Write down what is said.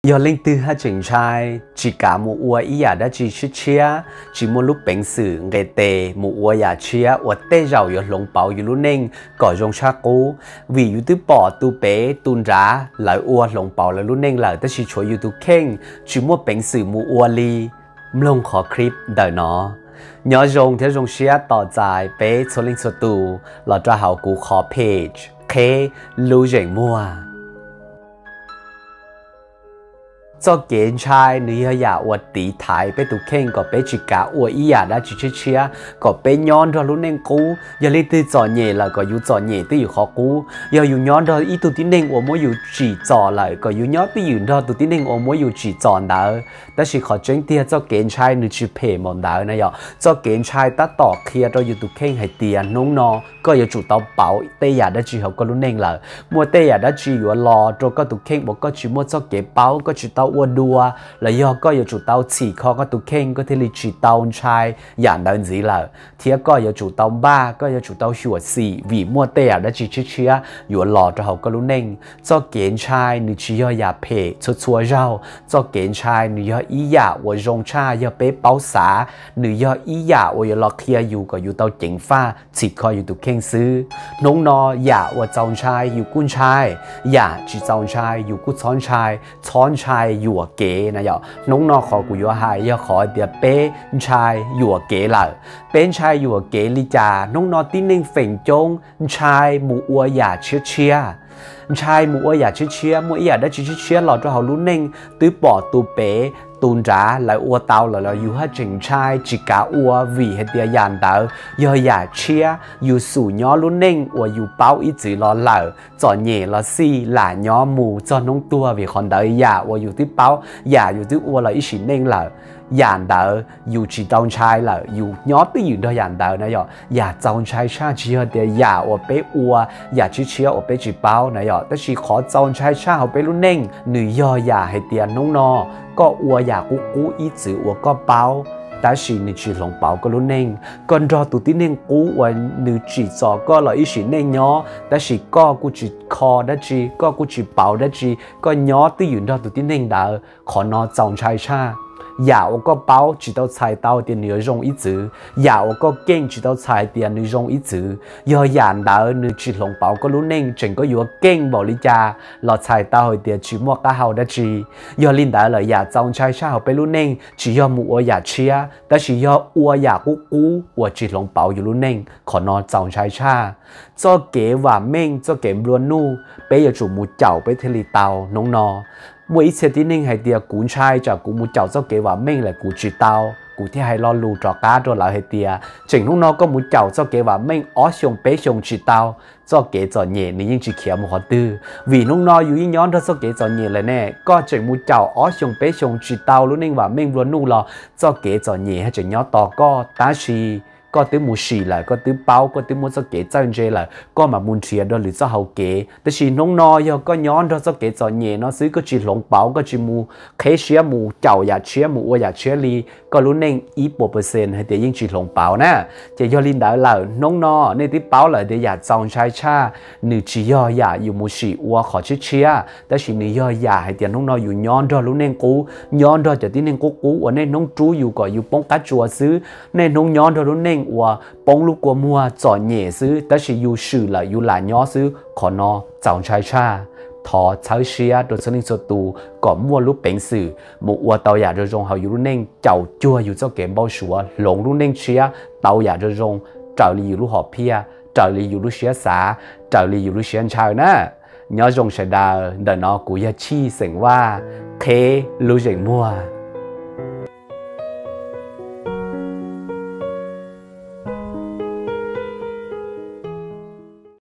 Yog leej twg haj tseem ntshai, tsis kav mus ua ib yam dab tsi tshiab tshiab, tsis muaj lub peev xwm nqes tes mus ua yam tshiab uas tej zaum yuav hloov pauv yus lub neej kom zoo tshaj qub, vim yus twb pom tus pem tus nrad lawv ua hloov pauv lawv lub neej lawm tab sis tshuav yus tus kheej tsis muaj peev xwm mus ua li, mloog qhov clip ntawm no. Nyob zoo thiab zoo siab tos txais peb txhua leej txhua tus los rau hauv kuv qhov page Qheb Lub Zeem Muag. Txoj kev ntshai nws yog yam uas tiv thaiv peb tus kheej kom peb tsis kav ua ib yam dab tsi tshiab tshiab, kom peb nyob nrog lub neej qub. Yog leej twg txom nyem lawm kom yus txom nyem twj ywm qhov qub. Yog yus nyob nrog ib tug tib neeg uas muab yus tsim txom lawm kom yus nyob twj ywm nrog tus tib neeg uas muab yus tsim txom ntawd. Tab sis qhov tseeb tiag txoj kev ntshai nws tsis phem npaum ntawd na yom. Txoj kev ntshai tab tom qhia rau yus tus kheej hais tias hnub no koj yuav tsum tau pauv tej yam dab tsi hauv koj lub neej lawm. Muaj tej yam dab tsi yuav los rau koj tus kheej uas koj tsis muaj txoj kev paub, koj tsis tau ua dua, los yog koj yuav tsum tau txhim kho koj tus kheej koj thiaj li tsis tau ntshai yam ntawd ntxiv lawm. Thiab koj yuav tsum tau npaj, koj yuav tsum tau xyuam xim vim muaj tej yam dab tsi tshiab tshiab yuav los rau hauv koj lub neej. Txoj kev ntshai nws tsis yog yam phem txhua txhua zaug. Txoj kev ntshai nws yog ib yam uas zoo tshaj yog peb paub xav, nws yog ib yam uas yuav los qhia yus kom yus tau ceev faj txhim kho yus tus kheej xwb. Hnub no yam uas txaus ntshai yus kuj ntshai, yam tsis txaus ntshai yus kuj txhob ntshai, txhob ntshai yuam kev na yom. Hnub no qhov kuv yuav hais yog qhov tias peb ntshai yuam kev lawm. Peb ntshai yuam kev li cas? Hnub no tib neeg feem coob ntshai mus ua yam tshiab tshiab. Ntshai mus ua yam tshiab tshiab, muaj ib yam dab tsi tshiab tshiab los rau hauv lub neej, twb pom tus pem tus nrad lawv ua tau lawm los yus haj tseem ntshai tsis kav ua vim hais tias yam ntawd yog yam tshiab. Yus xum nyob lub neej uas yus paub ib txwm los lawm, txom nyem los xij lam nyob mus txog hnub tuag vim qhov ntawd yam uas yus twb paub, yam yus twb ua los ib sim neej lawm. Yam ntawd yus tsis tau ntshai lawm, yus nyob twj ywm nrog yam ntawd na yom. Yam txaus ntshai tshaj tsis yog tias yam uas peb ua, yam tshiab tshiab uas peb tsis paub na yom, tab sis qhov txaus ntshai tshaj hauv peb lub neej nws yog yam hais tias hnub no koj ua yam qub qub ib txwm uas koj paub, tab sis nws tsis hloov pauv koj lub neej. Koj nrog tus tib neeg qub uas nws tsim txom koj los ib sim neej nyob, tab sis koj kuj tsis kho dab tsi, koj kuj tsis pauv dab tsi, koj nyob twj ywm nrog tus tib neeg ntawd. Qhov no txaus ntshai tshaj. Yam uas koj paub tsis tau txhais tau tias nws yuav zoo ib txwm, yam uas koj keej tsis tau txhais tias nws zoo ib txwm. Yog yam ntawd nws tsis hloov pauv koj lub neej, tseem koj yuav keej npaum li cas los txhais tau hais tias tsis muaj qab hau dab tsi. Yog li ntawd lawm yam txaus ntshai tshaj hauv peb lub neej tsis yog mus ua yam tshiab, tab sis yog ua yam qub qub uas tsis hloov pauv yus lub neej. Qhov no txaus ntshai tshaj. Txoj kev vam meej, txoj kev nplua nuj, peb yuav tsum mus caum peb thiaj li tau. Hnub no muaj ib txhia tib neeg hais tias kuv ntshai tsam kuv mus caum txoj kev vam meej lawm kuv tsis tau. Kuv thiaj hais lo lus rov qab rau lawv hais tias tseem hnub no koj mus caum txoj kev vam meej ob xyoos peb xyoos tsis tau, txoj kev txom nyem nws yeej tsis khiav mus qhov twg. Vim hnub no yus yeej nyob nrog txoj kev txom nyem lawm ne, koj tseem mus caum ob xyoos peb xyoos tsis tau lub neej vam meej nplua nuj los txoj kev txom nyem haj tseem nyob tos koj. Tab sis koj twb mus sim lawm, koj twb paub, koj twb muab txoj kev txawj ntse lawm, koj mam mus nrhiav dua lwm txoj hau kev. Tab sis hnub no yog koj nyob nrog txoj kev txom nyem no xwb, koj tsis hloov pauv, koj tsis mus qheb siab mus caum yam tshiab mus ua yam tshiab li, koj lub neej ib puas percent hais tias yeej tsis hloov pauv na. Ces yog li ntawd lawm, hnub no nej twb paub lawm tias yam txaus ntshai tshaj nws tsis yog yam yus mus sim ua qhov tshiab tshiab, tab sis nws yog yam hais tias hnub no yus nyob nrog lub neej qub, nyob nrog cov tib neeg qub qub uas niaj hnub rub yus kom yus poob qab tsuas xwb, niaj hnub nyob nrog lub neej uas poob lub kua muag txom nyem xwb, tab sis yus swm lawm yus lam nyob xwb. Qhov no txaus ntshai tshaj. Thov txhawb siab rau txhua leej txhua tus kom muaj lub peev xwm mus ua tau yam zoo zoo hauv yus lub neej, caum cuag yus txoj kev npau suav, hloov lub neej tshiab tau yam zoo zoo, raws li yus lub hom phiaj, raws li yus lub siab xav, raws li yus lub siab ntshaw na. Nyob zoo sawv daws, ntawm no kuv yog Chij xeem Vaj, Qheb Lub Zeem Muag.